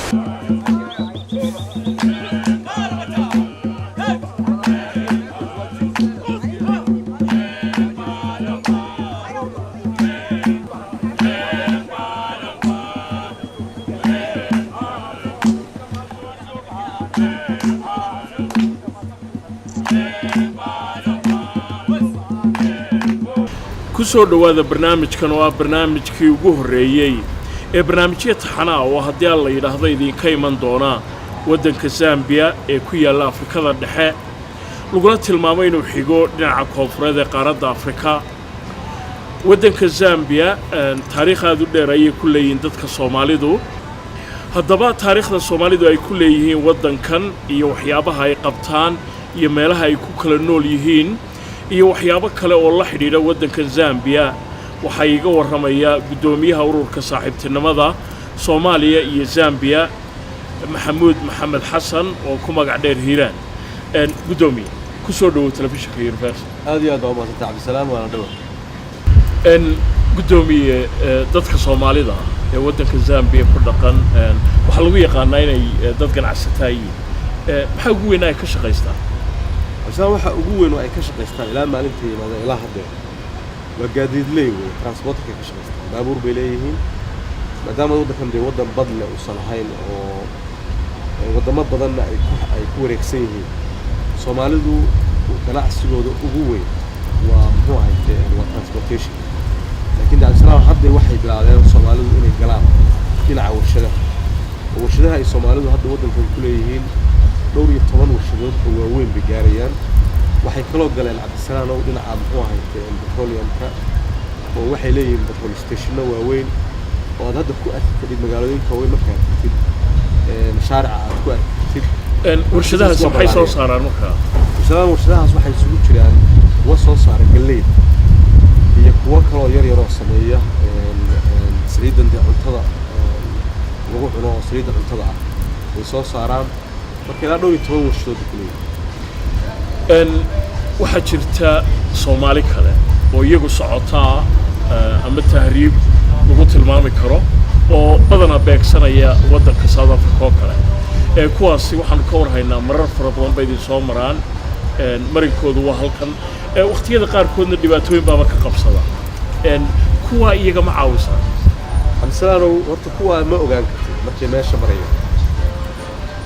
Ku soo dhowaada barnaamijkan oo ah barnaamijkii ugu horreeyey ee barnaamijyo taxanaa oo haddii aan la yidhaahdo idinka iman doona waddanka Zambiya ee ku yaalla Afrikada Dhexe, laguna tilmaamo inuu xigo dhinaca koonfureed ee qaaradda Afrika. Waddanka Zambiya taariikh aad u dheer ayay ku leeyihiin dadka Soomaalidu. Haddaba taariikhda Soomaalidu ay ku leeyihiin waddankan iyo waxyaabaha ay qabtaan iyo meelaha ay ku kala nool yihiin iyo waxyaabo kale oo la xidhiidha waddanka Zambiya waxaa iiga warramaya guddoomiyaha ururka saaxiibtinimada Soomaaliya iyo Zambiya, Maxamuud Maxamed Xasan oo ku magac dheer Hiiraan. Guddoomiye, ku soo dhowow telefishinka Universal. Aad iyo aad baa umahadsantay, Cabdisalaam, waana dhawa. Guddoomiye, dadka Soomaalida ee waddanka Zambiya ku dhaqan waxaa lagu yaqaanaa inay dad ganacsataa yihiin. Maxaa ugu weyn ay ka shaqaystaan? Cabdisalaam, waxa ugu weyn oo ay ka shaqaystaan ilaa maalinta yimaadeen ilaa haddeer waa gaadiidley wey, transporterkay ka shaqaystaan. Baabuur bay leeyihiin, maadaama waddankan dee waddan bad leh uusan ahayn oo waddamo badanna ay ku wareegsan yihiin. Soomaalidu ganacsigooda ugu weyn waa, muxuu ahayte, waa transportation. Laakiin Cabdisalaam, hadda waxay bilaabeen Soomaalidu inay galaan dhinaca warshadaha, oo warshadaha ay Soomaalidu hadda waddankan ku leeyihiin dhowr iyo toban warshadood oo waaweyn bay gaarayaan. Waxay kaloo galeen, Cabdisalaanow, dhinaca, muxuu ahayte, petroleumka, oo waxay leeyihiin petrol stationno waaweyn oo aad hadda ku arki kartid magaalooyinka waaweyn markaad tagtid, shaarica aad ku arki kartid. Warshadahaasi maxay soo saaraan markaa? Warshadahan, warshadahaas waxay isugu jiraan kuwa soo saara galleyda iyo kuwo kaloo yar yaroo sameeya saliiddan dee cuntada lagu cuno, oo saliidda cuntada ah way soo saaraan. Marka ilaa dhowr iyo toban warshadood bay ku leeyihin. Waxaa jirta Soomaali kale oo iyagu socotaa ama tahriib lagu tilmaami karo oo badanaa beegsanaya waddanka South Africa oo kale. Kuwaasi waxaanu ka warhaynaa marar fara badan ba idin soo maraan, marinkoodu waa halkan, wakhtiyada qaarkoodna dhibaatooyin baaba ka qabsada. Kuwaa iyaga ma caawisaa? Cabdisalaanow, horta kuwaa ma ogaan kartid markay meesha marayaan.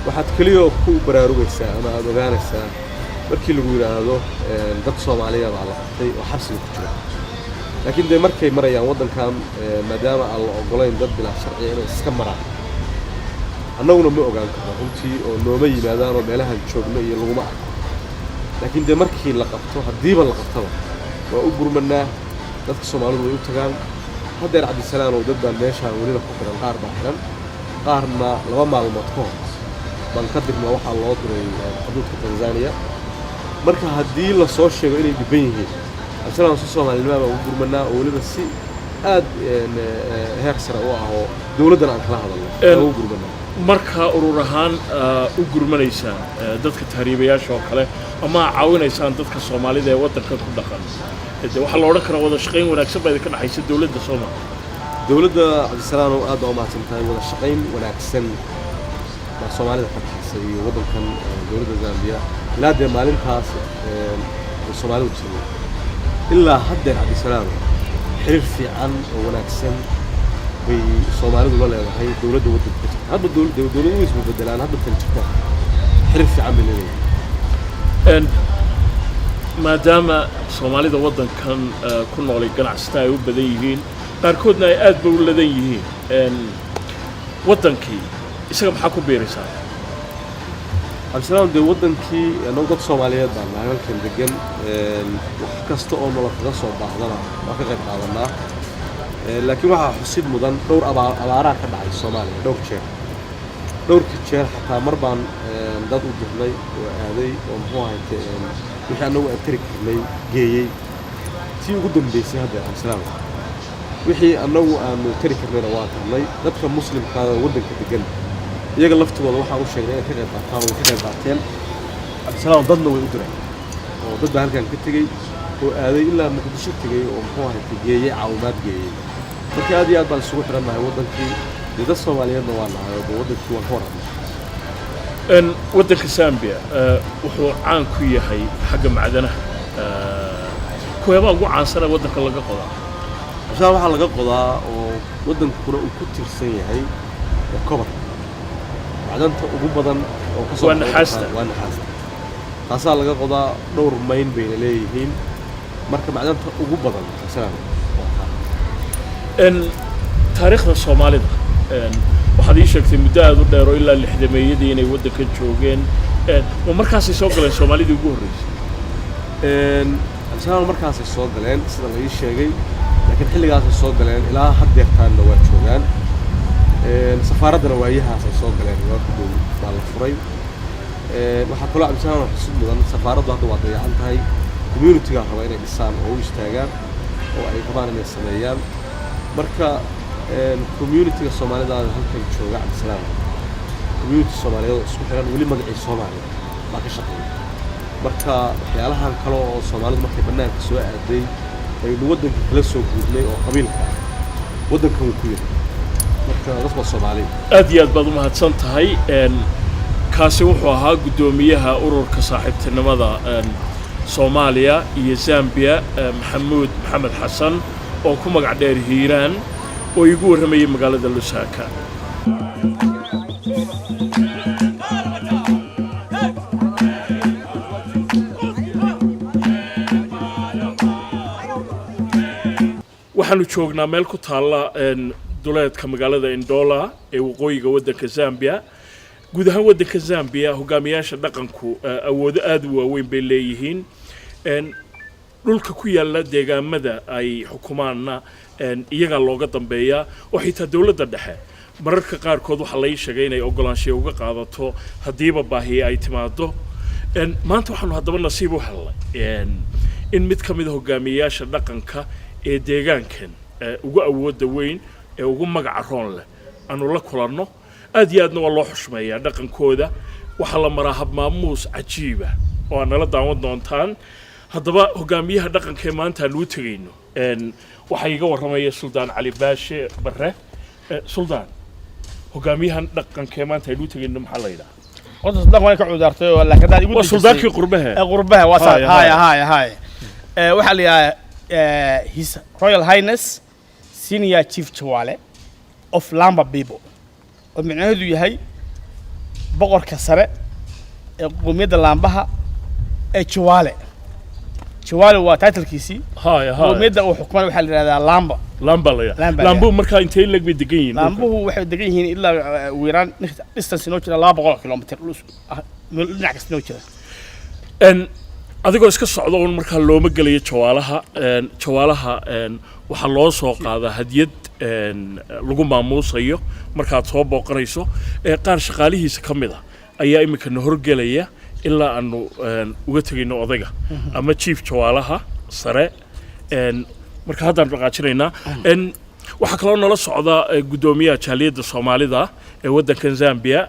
Waxaad keliya ku baraarugaysaa ama aada ogaanaysaa markii lagu yidhaahdo dad Soomaaliya baa la qabtay oo xabsiga ku jira. Laakiin dee markay marayaan waddankan, maadaama aan la ogolayn dad bilaa sharciya inay iska maraan, annaguna ma ogaan karno runtii, oo nooma yimaadaan oo meelahan joogno iyo laguma arko. Laakiin dee markii la qabto, haddiiba la qabtaba, waa u gurmanaa, dadka Soomaalidu way u tagaan. Haddeer, Cabdisalaanow, dad baan meeshaan weliba ku xihan, qaar baa xihan, qaarna 2 maalmood ka hor baan ka dirna, waxaa loo diray xuduudka Tanzania. Marka haddii lasoo sheego inay dhiban yihiin, Cabdisalaam, si Soomaalinima baan ugu gurmanaa, oo weliba si aad heer sare u ah oo dowladdan aan kala hadalno aan ugu gurmanaa. Markaa urur ahaan u gurmanaysaan dadka tahriibayaasha oo kale ama caawinaysaan dadka Soomaalida ee waddankan ku dhaqan, de waxaa la odhan karaa wada shaqayn wanaagsan baa idinka dhexaysa dowladda Soomaaliya. Dowladda, Cabdisalaanow, aad baa u mahadsan tahay. Wada shaqayn wanaagsan baa Soomaalida ka dhexaysa iyo waddankan, dowladda Zambiya. Ilaa dee maalintaas ay Soomaalidu timid ilaa haddeer, Cabdisalaanow, xiriir fiican oo wanaagsan bay Soomaalidu la leedahay dowladda waddanka ka jirta. Hadba dowladuhu isma bedelaan, hadba tan jirta xiriir fiican bay leedahay. Maadaama Soomaalida waddankan ku noolay ganacsata ay u badan yihiin, qaarkoodna ay aad ba u ladan yihiin, waddankii isaga maxaa ku biiraysaa? Cabdisalaam, dee waddankii annagu dad Soomaaliyeed baan nahay halkan degan. Wax kasta oo nolol kaga soo baahdana waa ka qayb qaadanaa. Laakiin waxaa xusid mudan dhowr abaaraa ka dhacay Soomaaliya dhowr jeer. Dhowrka jeer xataa mar baan dad u dirnay oo aaday oo, muxuu ahayte, wixii annagu aan tari karnay geeyey. Tii ugu dambeysay hadda, Cabdisalaam, wixii annagu aanu tari karnayna waa tarnay. Dadka Muslimkaada waddanka degan iyaga laftigooda waxaan u sheegnay inay ka qayb qaataan, way ka qayb qaateen, Cabdisalaam. Dadna way u direen oo dad baa halkan ka tegey oo aaday ilaa Muqdisho tegey oo, muxuu ahayte, geeyey caawimaad geeyey. Marka aad iyo aad baan isugu xidhannahay waddankii. Dee dad Soomaaliyeedna waa nahay oo dee waddankii waan ka warrabnaa. Waddanka Zambia wuxuu caan ku yahay xagga macdanaha. Kuweebaa ugu caansana waddanka laga qodaa? Cabsaan, waxaa laga qodaa oo waddankuna uu ku tiirsan yahay waa copper. Macdanta ugu badan oo ka soo Waa baxda naxaasta. waddanka waa naxaasta. Taasaa laga qodaa, dhowr mayn bayna leeyihiin. Marka macdanta ugu badan, Cabsaan, waa taa. Taariikhda Soomaalida, waxaad ii sheegtay muddo aad u dheer oo ilaa 60-meeyadii inay waddankan joogeen. Ma markaasay soo galeen Soomaalidii ugu horreysay? Cabsaan, markaasay soo galeen sida la ii sheegay, laakiin xilligaasay soo galeen ilaa haddeertaanna waa joogaan. Safaaraddana waayahaasay soo galeen, waa ku dhow baa la furay. Waxaa kaloo, Cabdisalaam, xusud mudan, safaaraddu hadda waa dayacan tahay. Community-gaa raba inay dhisaan oo u istaagaan oo ay rabaan inay sameeyaan. Marka community-ga Soomaalida halkan jooga, Cabdisalaam, community Soomaaliyeed oo isku xiran, weli magacii Soomaaliya baa ka shaqeeya. Marka waxyaalahan kale oo Soomaalidu markay bannaanka soo aaday aynu waddanka kala soo guurnay oo qabiilka ah, waddankan wuu ku yahay. Marka dad waa Soomaali. Aad iyo aad baad u mahadsan tahay. Kaasi wuxuu ahaa guddoomiyaha ururka saaxiibtinimada Soomaaliya iyo Zambia, Maxamuud Maxamed Xasan oo ku magac dheer Hiiraan, oo iigu warramayay magaalada Lusaaka. Waxaanu joognaa meel ku taalla duleedka magaalada Ndola ee waqooyiga waddanka Zambia. Guud ahaan waddanka Zambia hogaamiyaasha dhaqanku awoodo aad u waaweyn bay leeyihiin. Dhulka ku yaalla deegaamada ay xukumaanna iyagaa looga dambeeyaa, oo xitaa dowladda dhexe mararka qaarkood waxaa lai sheegay inay ogolaanshiya uga qaadato haddiiba baahiye ay timaado. Maanta waxaanu haddaba nasiib u helnay in mid ka mid a hogaamiyeyaasha dhaqanka ee deegaankan ugu awoodda weyn ee ugu magaca roon leh aanu la kulanno. Aad iyo aadna waa loo xushmeeyaa dhaqankooda. Waxaa la maraa habmaamuus cajiiba oo aad nala daawan doontaan. Haddaba hogaamiyaha dhaqanka ee maanta aan u tegayno waxaa iiga warramaya Suldaan Cali Baashe Barre. Suldaan, hogaamiyahan dhaqanka ee maanta aynu u tegayno maxaa la yidhaha? Horta suldaanka waan ka cudaartay oo laakiin haddaad igu Waa dejisay- suldaankii qurbahe. Ee qurbaha waa saa. Haya, haya. Haya. Haya haya, waxaa la yidhahaa His Royal Highness Senior Chief Jawale of Lamba people, oo micnaheedu yahay boqorka sare ee qowmiyadda Laambaha ee Jawaale. Jawaale waa title-kiisii. Haya haya. Qowmiyadda uu xukumana waxaa la yidhahdaa Lamba. Lamba la yidhaha. Lamba la. Lambuhu markaa intee leg bay degan yihiin dhulka? Laambuhu waxay degan yihiin ilaa ugu yaraan distance inoo jira 200 kilomitir dhul meel dhinac kasta inoo jira. Adigoo iska socda un markaa looma gelayo jawaalaha. Jawaalaha waxaa loo soo qaadaa hadiyad lagu maamuusayo markaad soo booqanayso. Qaar shaqaalihiisa ka mid ah ayaa iminka na horgelaya ilaa aanu uga tegayno odayga ama chief jawaalaha sare. Marka haddaan dhaqaajinaynaa. Waxaa kaloo nala socda guddoomiyaha jaaliyadda Soomaalida ee waddankan Zambia,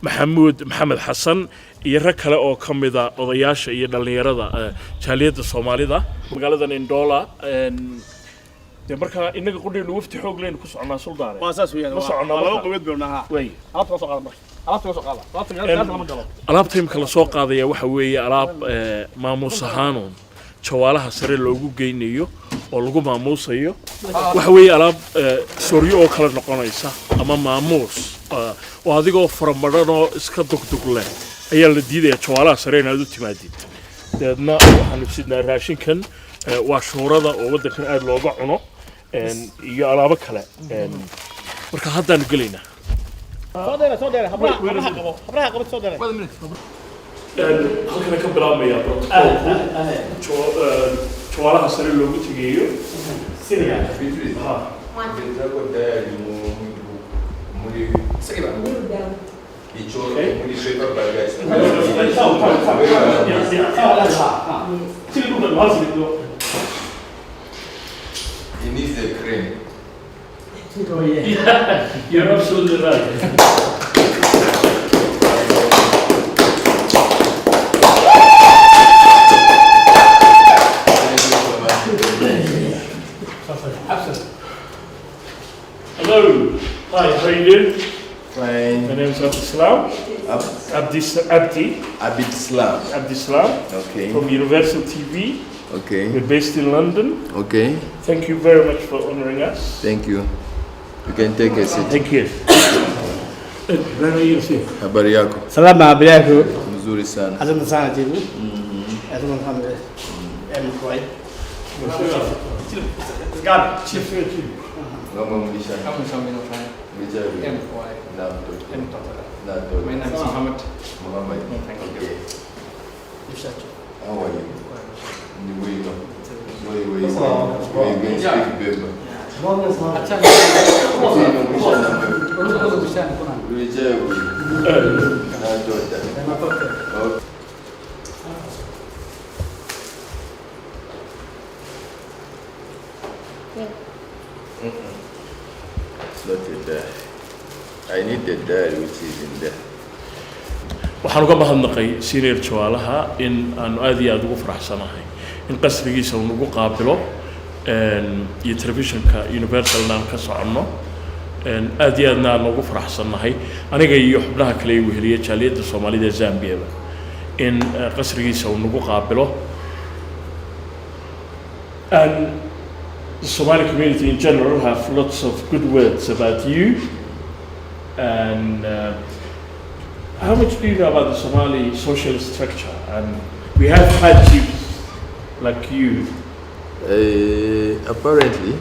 Maxamuud Maxamed Xasan, iyo rag kale oo ka mida odayaasha iyo dhallinyarada jaaliyadda Soomaalida magaaladan Ndola. Dee markaa innaga qudhaynu wafti xoog leynu ku soconaa, suldaane. Waa saas weeyaan. Ma soconaa waa laba marka? qowmiyad baynu nahaa. Way. Alaabta ka soo qaada marka, alaabta ka soo qaada, alaabta gacanta lama galo. Alaabta imika lasoo qaadaya waxa weeye alaab maamuus ahaanuun jawaalaha sare loogu geynayo oo lagu maamuusayo. Waxa weeye alaab sooryo oo kale noqonaysa ama maamuus oo adigoo faramadhan oo iska dugdug leh ayaa la diidaya jawaalaha sare inaad u timaadid. Dabeedna waxaanu sidnaa raashinkan, waa shuurada oo waddankan aad looga cuno, iyo alaabo kale. Marka haddaanu gelaynaa. Soo dheere, soo dheere, habraha, habraha qabo, habraha qabo, soo dheere. Halkana ka bilaabmaya protocolku jawaalaha sare loogu tegayo. Ha. Muri ico muri paper bag. He needs a crane. You're absolutely right. Thank you so much. Hello. Hi, how are you doing? Fine. My name is Abdislam. Abdi, Abdi, Abid Islam. Abdislam Okay. from Universal TV. Okay. We're based in London. Okay. Thank you very much for honoring us. Thank you. You can take a seat. Thank you. Habari yako? Salama, habari yako? Mzuri sana. Asante sana, chifu. Asante sana. Mkoi. Gabi, chief. Ngoma mlisha. Mlisha. Na mtoto. Na mtoto. My name is Muhammad. Muhammad. Thank you. Okay. How are you? Ni bwino. Wewe wewe. Wewe can speak Bemba. Mlisha. Na mtoto. Okay. It's not a diary. I need the diary which is in there. Waxaan uga mahadnaqay senior Jawaalaha in aanu aad iyo aada ugu faraxsanahay in qasrigiisa uu nagu qaabilo iyo telefishinka Universalna aan ka soconno. Aad iyo aadna aan ugu faraxsannahay aniga iyo xubnaha kale ee weheliya jaaliyadda Soomaalida ee Zambiyaba in qasrigiisa uu nagu qaabilo. And the Somali community in general have lots of good words about you. And how much do you know about the Somali social structure? And we have had chiefs like you. Apparently,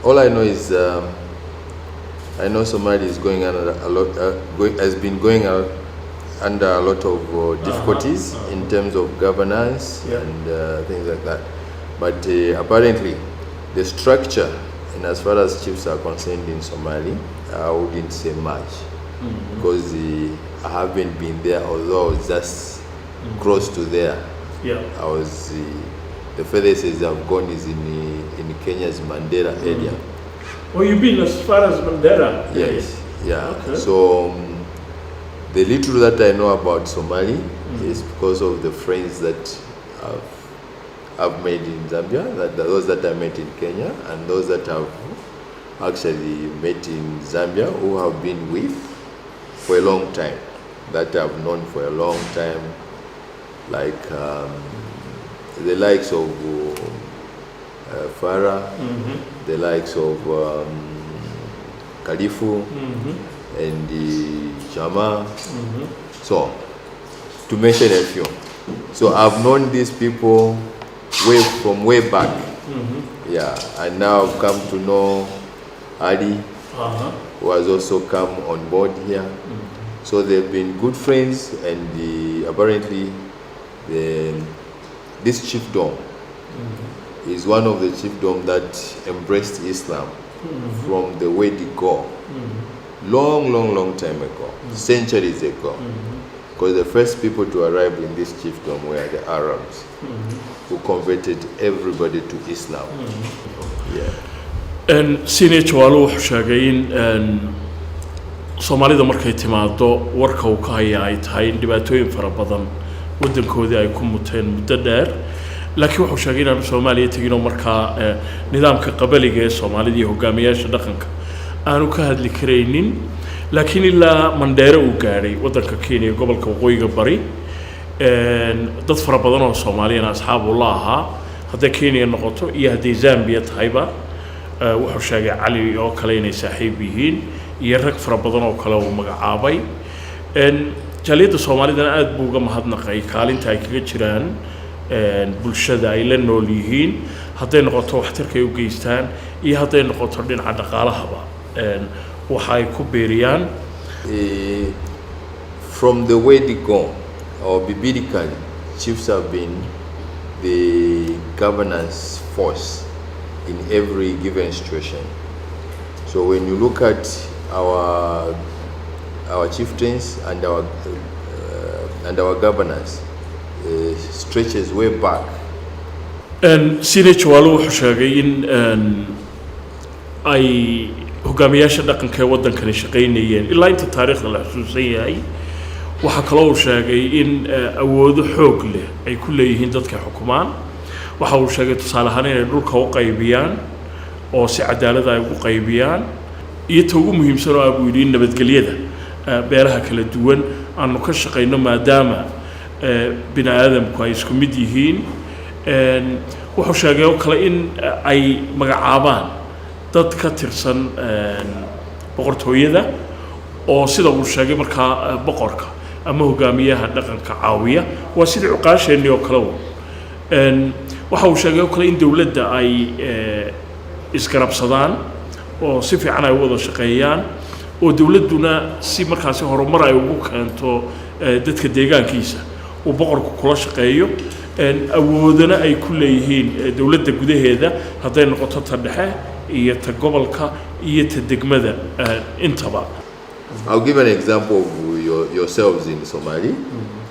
all I know is I know Somalia is going under a lot, has been going out under a lot of difficulties in terms of governance and things like that. But apparently, the structure, in as far as chiefs are concerned in Somali, I wouldn't say much because I haven't been there, although I was just close to there. I was the furthest as I've gone is in Kenya's Mandera area. Oh, you've been as far as Mandera? Yes, yeah. So the little that I know about Somali is because of the friends that I've made in Zambia, that those that I met in Kenya, and those that I've actually met in Zambia who have been with for a long time, that I've known for a long time, like the likes of Farah, the likes of Khalifu, and the Jama. So, to mention a few. So I've known these people way from way back. Yeah, and now I've come to know Ali, who has also come on board here. So they've been good friends, and apparently, this chiefdom is one of the chiefdom that embraced Islam from the way they go, long, long, long time ago, centuries ago. Because the first people to arrive in this chiefdom were the Arabs, who converted everybody to Islam. Yeah. Senior Jawaalo wuxuu sheegay in Soomaalida markay timaado warka uu ka haya ay tahay in dhibaatooyin fara badan waddankoodii ay ku muteen muddo dheer, laakiin wuxuu sheegay inaanu Soomaaliya tegin oo markaa nidaamka qabaliga ee Soomaalida iyo hogaamiyaasha dhaqanka aanu ka hadli karaynin, laakiin ilaa Mandheere uu gaadhay waddanka Kenya, gobolka Waqooyiga Bari, dad fara badan oo Soomaaliyana asxaab uu la ahaa hadday Kenya noqoto iyo hadday Zambia tahayba. Wuxuu sheegay Cali oo kale inay saaxiib yihiin iyo rag fara badan oo kale uu magacaabay. Jaaliyadda Soomaalidana aad buu uga mahadnaqay kaalinta ay kaga jiraan bulshada ay la nool yihiin, hadday noqoto waxtarka ay u geystaan iyo hadday noqoto dhinaca dhaqaalahaba waxa ay ku biiriyaan. From the way they go, or biblically, chiefs have been the governance force in every given situation. So when you look at our chieftains and our governance stretches way back. Senior Jawaalo wuxuu sheegay in ay hogaamiyaasha dhaqanka ee waddankani shaqaynayeen ilaa inta taariikhda la xusuusan yahay. Waxaa kaloo uu sheegay in awoodo xoog leh ay ku leeyihiin dadka xukumaan. Waxa uu sheegay tusaale ahaan inay dhulka u qaybiyaan. Oo si cadaalada ay ugu qaybiyaan iyo ta ugu muhiimsan oo ah, buu yidhi, in nabadgelyada beelaha kala duwan aanu ka shaqayno, maadaama bini aadamku ay isku mid yihiin. Wuxuu sheegay oo kale in ay magacaabaan dad ka tirsan boqortooyada oo, sida uu sheegay markaa, boqorka ama hogaamiyaha dhaqanka caawiya, waa sidii cuqaasheennii oo kale un. Waxa uu sheegay oo kale in dowladda ay isgarabsadaan oo si fiican ay u wada shaqeeyaan, oo dowladduna si markaasi horumar ay ugu keento dadka deegaankiisa uu boqorku kula shaqeeyo. Awoodana ay ku leeyihiin dowladda gudaheeda, hadday noqoto ta dhexe iyo ta gobolka iyo ta degmada intaba. I'll give an example of yourselves in Somali.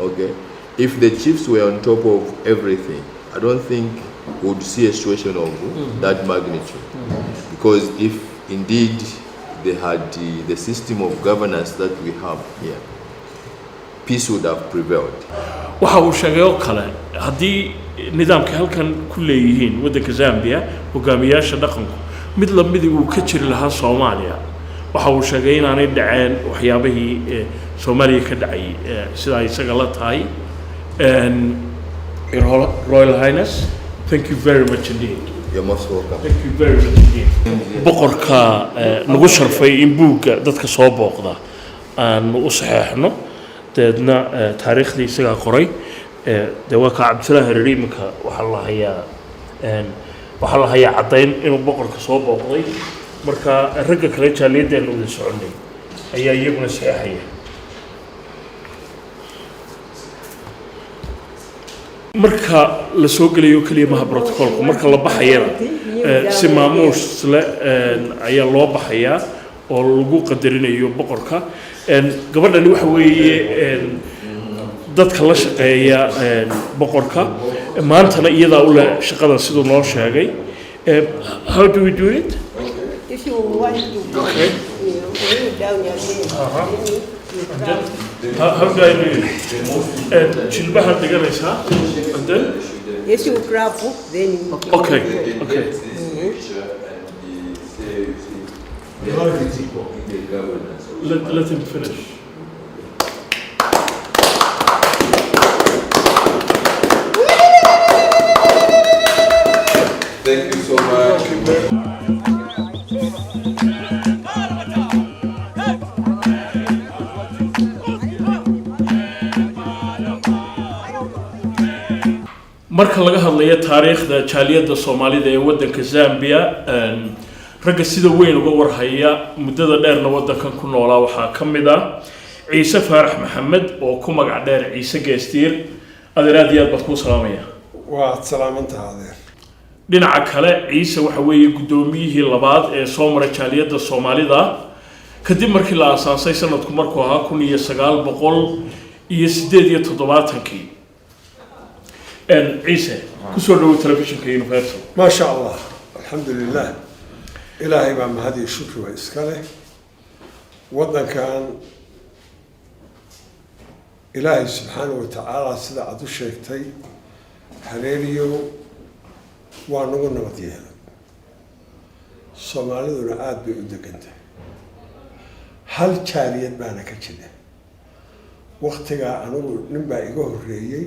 Okay, if the chiefs were on top of everything, I don't think we would see a situation of that magnitude. Because if indeed they had the system of governance that we have here, peace would have prevailed. Waxa uu sheegay oo kale haddii nidaamka halkan ku leeyihiin waddanka Zambia hogaamiyaasha dhaqanku mid lamidii uu ka jiri lahaa Soomaaliya, waxa uu sheegay inaanay dhaceen waxyaabihii Soomaaliya ka dhacay, sida ay isaga la tahay. Your Royal Highness, thank you very much indeed. You're most welcome. Thank you very much indeed. Boqorka nagu sharfay in buugga dadka soo booqda aanu u saxeexno, dabeedna taariikhdii isagaa qoray. Dee waa kaa Cabdisalaam Hareeri. Iminka waxaa la hayaa caddayn inuu boqorka soo booqday. Marka ragga kale jaaliyaddeenu wada soconay ayaa iyaguna saxeexaya. Marka la soo gelayo keliya maha protocolku, marka la baxayana si maamuus leh ayaa loo baxayaa oo lagu qadarinayo boqorka. Gabadhani waxa weeye dadka la shaqeeya boqorka, maantana iyadaa u leh shaqada, siduu noo sheegay. How do we do it? If you want to go, you kneel down again, then you grab. How do I do it? Jilbaha dhiganaysaa and then Yes, you grab, then you Okay. This picture and the say, you see, the governance. Let him finish. Thank you so much. Marka laga hadlayo taariikhda jaaliyadda Soomaalida ee waddanka Zambia, ragga sida weyn uga warhaya, muddada dheerna waddankan ku noolaa, waxaa ka mid ah Ciise Faarax Maxamed oo ku magac dheer Ciise Geestiir. Adeer, aad iyo aad baad kuu salaamaya. Waad salaamantaha, adeer. Dhinaca kale, Ciise waxa weeye guddoomiyihii labaad ee soo maray jaaliyadda Soomaalida kadib markii la aasaasay sanadku markuu ahaa 1978-kii. Ciise, kusoo dhawow telefishinka Universal. Maa sha Allah, alxamdu lilah, Ilaahay baa mahad iyo shukri waa iska leh. Waddankan Ilaahay subxaana wa tacaala, sida aada u sheegtay, hareeriyow, waa nagu nabad yeelay. Soomaaliduna aada bay u degan tahay, hal jaaliyad baana ka jira. Waktigaa anigu nin baa iga horreeyey,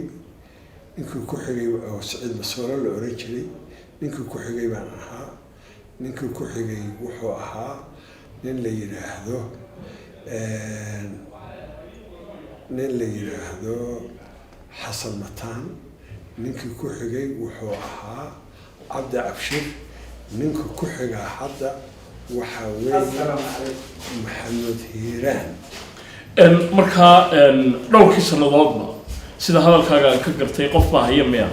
ninkii ku xigay oo Siciid Masoole la oran jiray, ninkii ku xigay baan ahaa. Ninkii ku xigay wuxuu ahaa nin la yidhaahdo Xasan Mataan. Ninkii ku xigay wuxuu ahaa Cabdi Cabshir. Ninka ku xigaa hadda waxaa weeye Maxamed Hiiraan. Markaa dhowrkii sannadoodba, sida hadalkaaga aan ka gartay, qof baa haya miya?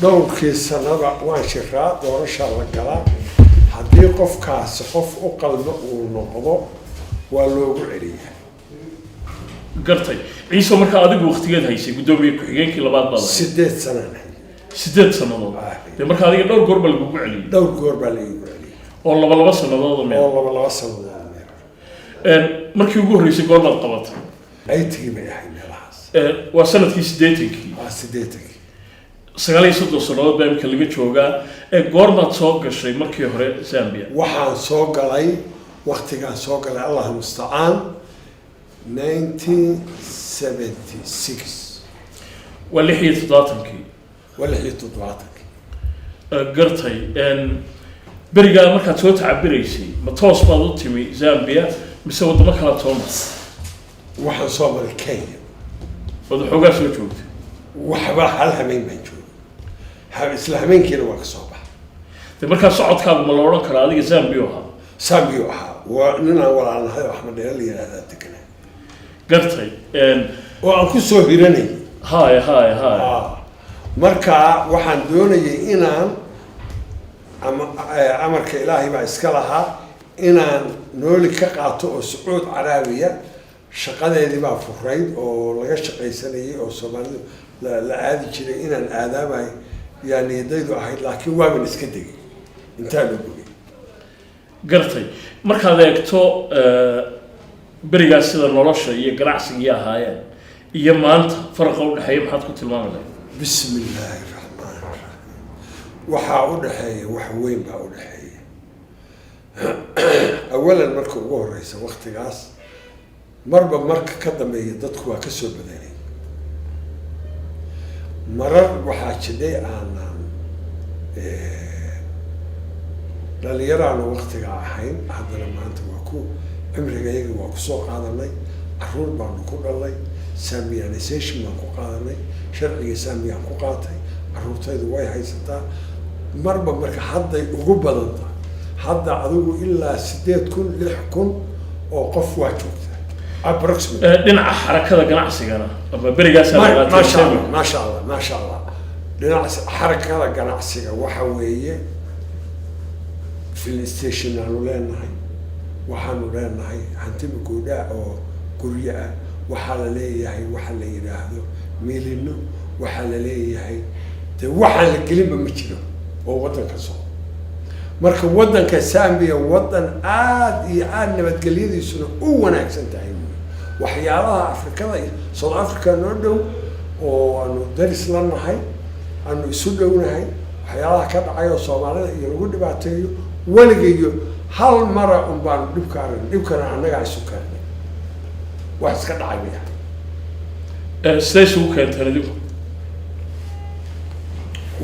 Dhowrkii sanaba waan shiraa, doorashaa la galaa. Haddii qofkaasi qof u qalmo uu noqdo, waa loogu celiyaa. Gartay. Ciise, markaa adigu waktigeed haysay guddoomiye ku-xigeenkii labaad baad ahayd? 8 sanaan hayay. 8 sannadood. Dee marka adiga dhowr goor baa lagugu celiyey? Dhowr goor baa la iigu celiyey. Oo laba laba sannadood miya? Oo laba laba sannadood miya. Markii ugu horreysay goormaad qabatay? 80-gii bay ahayd meelahaas. Waa sanadkii 80-kii? Waa 80-kii. 39 sannadood baa imika laga joogaa. Ee goormaad soo gashay markii hore Zambia? Waxaan soo galay, waktigaan soo galay, Allah mustacaan, 1976. Waa 76-kii? Waa 76-kii. Gartay. Berigaa markaad soo tacabiraysay, ma toos baad u timi Zambia mise waddamo kala soo martay? Waxaan soo maray Kenya. Ood waxoogaa soo joogtay? Waxba, hal habeen baan joogay. Isla habeenkiina waa ka soo baxay. De markaa socodkaagu ma la odhan karaa adiga Zambia ahaa? Zambia ahaa. Waa ninaan walaalnahay oo Axmed Dheere la yidhaahdaa deganaa. Gartay. Oo aan ku soo hiranayay. Haya haya haya Marka waxaan doonayay inaan ama amarka Ilaahay baa iska lahaa inaan nooli ka qaato oo Sacuud Caraabiya shaqadeedii baa furayd oo laga shaqaysanayay oo Soomaalidu la aadi jiray, inaan aadaabay yaa niyadaydu ahayd, laakiin waaban iska degay intaan u bogay. Gartay. Markaad eegto berigaas sida nolosha iyo ganacsigii ahaayeen iyo maanta, faraqa udhexeeya maxaad ku tilmaami lahayd? Bismi illaahi raxmaan raxiim. Waxaa u dhexeeya, wax weyn baa u dhexeeya. Awalan, marka ugu horeysa, waktigaas marba marka ka dambeeya dadku waa kasoo badanay. Marar waxaa jidhay aanan dhalinyaraanu waktiga ahayn, haddana maanta waa ku cimrigayaga waa kusoo qaadanay, caruur baanu ku dhalay, Zambianization baan ku qaadanay, sharciga Zambiyaan ku qaatay, caruurtaydu way haysataa. Marba marka hadday ugu badan tahay, hadda adigu ilaa 8,000, 6,000 oo qof waa joogtaa approximately. Dhinaca xarakada ganacsigana ama berigaasaa Maasha Allah, maasha Allah, maasha Allah. Dhinaca xarakada ganacsiga waxa weeye filling station aanu leenahay, waxaanu leenahay hanti magoodhaa oo guryo ah, waxaa la leeyahay waxa la yidhaahdo miilino, waxaa la leeyahay dee waxaan la gelinba ma jiro oo waddanka socdo. Marka waddanka Zambia waddan aada iyo aada nabadgelyadiisuna u wanaagsan tahay wey. Waxyaalaha Afrikada iyo South Africa noo dhow oo aanu daris la nahay, aanu isu dhownahay, waxyaalaha ka dhacay oo Soomaalida iyo lagu dhibaateeyo weligayo hal mara un baanu dhibka aragn. Dhibkana annagaa isu keennay, wax iska dhacay bay ahay. Sidee isugu keenteen idinku?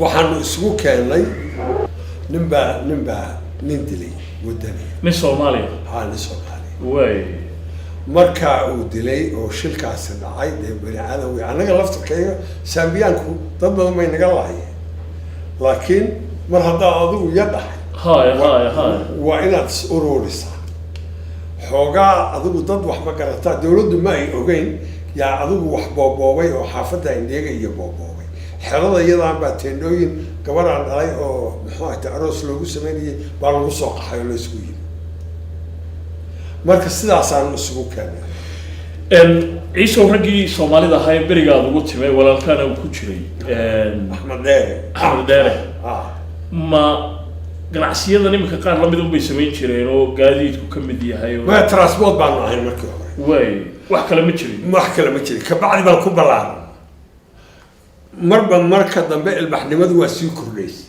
Waxaanu isugu keennay nin baa nin dilay wadaniya. Nin Soomaaliya? Haa, nin Soomaaliya. Way. Markaa uu dilay oo shilkaasi dhacay, dee bani aadam wey. Annaga laftirkayga Saambiyaanku dad badan bay naga laayeen, laakiin mar haddaad adigu ya dhahay Haya haya haya waa inaad is ururisaa xoogaa. Adigu dad wax ma garataa, dawladdu ma ay ogeyn yaa adigu wax booboobay oo xaafadda Indheega iyo booboobay xerada iyadaan baa teendhooyin gabadhaan dhalay oo muxuu ahayte aroos loogu sameynayay baa lagu soo qaxay oo laysku yimi. Marka sidaasaanu isugu keenay. Ciisow, raggii Soomaalida ahaa ee berigaad ugu timay, walaalkaana uu ku jiray, Axmed Dheere. Axmed Dheere. Ah. Ma ganacsiyadan iminka qaar lamid un bay samayn jireen oo gaadiidku ka mid yahay Ma transport baanu ahayn markii hore. Way, wax kale ma jirin? Wax kale ma jirin. Kabacdi baan ku ballaaran. Marba marka dambe ilbaxnimadu waa sii kordhaysay,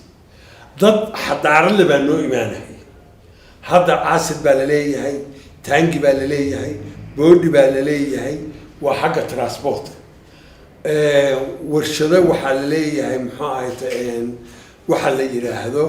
dad xadaaradle baa noo imaanayay. Hadda caasid baa laleeyahay, taangi baa laleeyahay, boodhi baa laleeyahay, waa xagga transportka. Warshado waxaa laleeyahay, muxuu ahayte, waxa la yidhaahdo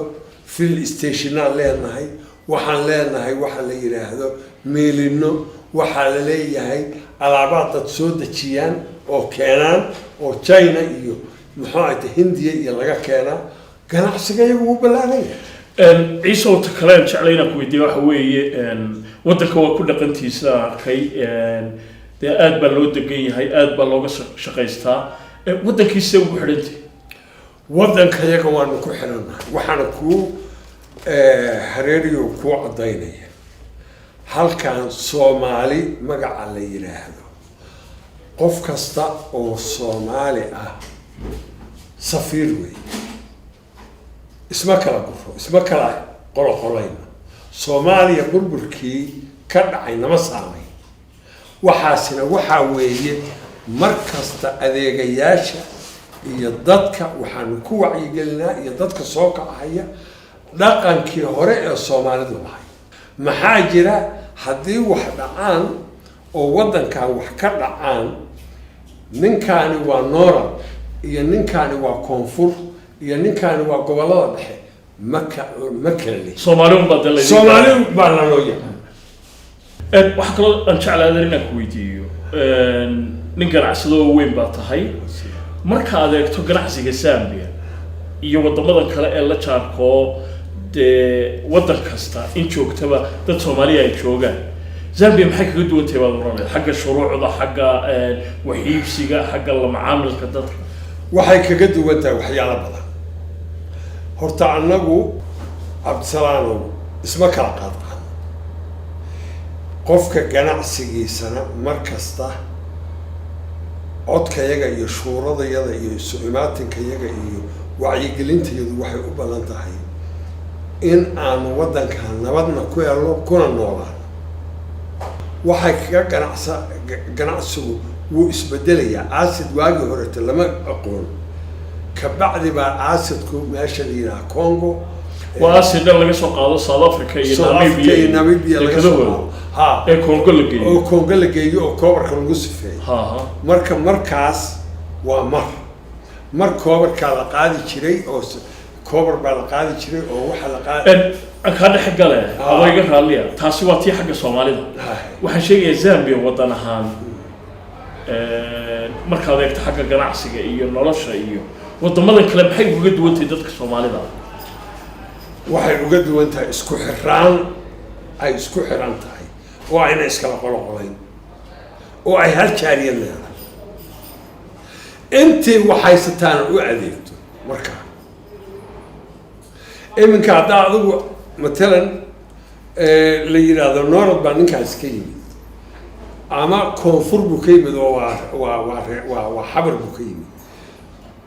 fill stationaan leenahay, waxaan leenahay waxa la yidhaahdo miilino, waxaa la leeyahay alaabaad dad soo dejiyaan oo keenaan oo China iyo muxuu ahayte Hindiya iyo laga keenaa. Ganacsiga iyagu wuu ballaaran yahay. Ciisow, ta kale aan jeclay inaan ku weydiiyo waxa weeye, waddanka waa ku dhaqantiisa aan arkay, dee aad baa loo degan yahay, aad baa looga shaqaystaa. Waddankii sidee ugu xidhantay? Waddanka yaga waanu ku xidhannahay. Waxaana kuu hareeriyo kuu caddaynaya halkan Soomaali magaca la yidhaahdo, qof kasta oo Soomaali ah safiir wey. Isma kala gufo, isma kala qoloqolayno. Soomaaliya burburkii ka dhacay nama saamayn. Waxaasina waxaa weeye mar kasta adeegayaasha Iyo dadka waxaanu ku wacyigelinaa iyo dadka soo kacaya dhaqankii hore ee Soomaalidu lahay. Maxaa jira, haddii wax dhacaan oo waddankan wax ka dhacaan, ninkaani waa north iyo ninkaani waa koonfur iyo ninkaani waa gobollada dhexe, ma kala lihi. Soomaali unbaa dee laydin Soomaali baa lanoo yaqaan. Waxaa kaloo aan jeclaadan inaan ku weydiiyo, nin ganacsado oo weyn baa tahay. Marka aad eegto ganacsiga Zambia iyo waddamadan kale ee la jaarkoo, dee waddan kasta in joogtaba dad Soomaaliya ay joogaan, Zambia maxay kaga duwan tahay baad oranaysa, xagga shuruucda, xagga wax iibsiga, xagga la macaamilka dadka? Waxay kaga duwan tahay waxyaalo badan. Horta annagu, Cabdisalaanow, isma kala qaadqaadno. Qofka ganacsigiisana mar kasta codkayaga iyo shuuradayada iyo isu imaatinkayaga iyo wacyigelintayadu waxay u badan tahay in aanu waddankan nabadna ku helno kuna noolaano. Waxay kaga ganacsigu wuu isbedelayaa. Acid waagii horeta lama aqoon, kabacdi baa acidku meesha la yidhaha Congo. Waa acid dhan laga soo qaado South Africa iyo South Africa iyo Namibia laga soo dekadahooda qaado, ha. Ee Congo la geeyo. Oo Congo la geeyo oo copperka lagu sifeeyo. Ha ha. Marka markaas waa mar copperkaa la qaadi jiray oo copper baa la qaadi jiray oo waxa la qaadi Aan kaa dhex gale adoo iga raalliya, taasi waa tii xagga Soomaalida. Waxaan sheegayaa Zambia waddan ahaan, markaad eegto xagga ganacsiga iyo nolosha iyo waddamadan kale, maxay uga duwan tahay dadka Soomaalida? Waxay uga duwan tahay isku xiraan ay isku xiran tahay oo ayna iskala qoloqolayn oo ay hal jaaliyad leedahay, intii waxhaysataana u adeegto. Markaa iminka haddaa adigu matalan la yidhaahdo north baa ninkaas ka yimid ama koonfur buu ka yimid oo waa xabar buu ka yimid,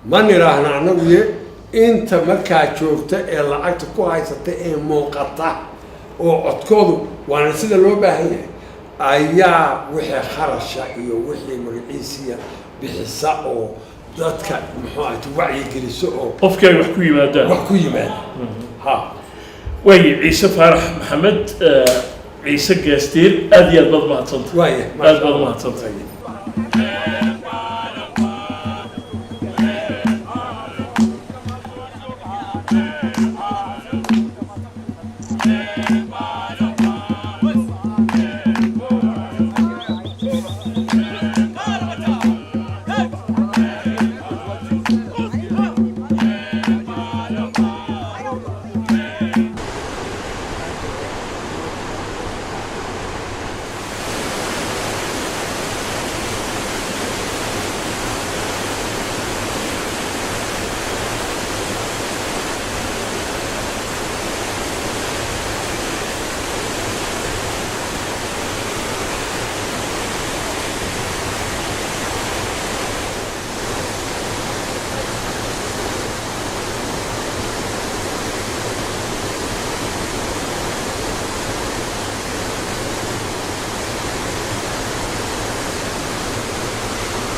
ma nidhaahna annagu ye. Inta markaa joogta ee lacagta ku haysata ee muuqata oo codkoodu waana sida loo baahan yahay ayaa wixii kharasha iyo wixii magaciisiya bixisa oo dadka, muxuu ahay, wacyigeliso oo qofkii ay wax ku yimaadaan. Wax ku yimaada, ha. Waaye, Ciise Faarax Maxamed, Ciise Gaastiir, aad iyo aad baad mahadsantay. Waaya. Aad baad mahadsantay.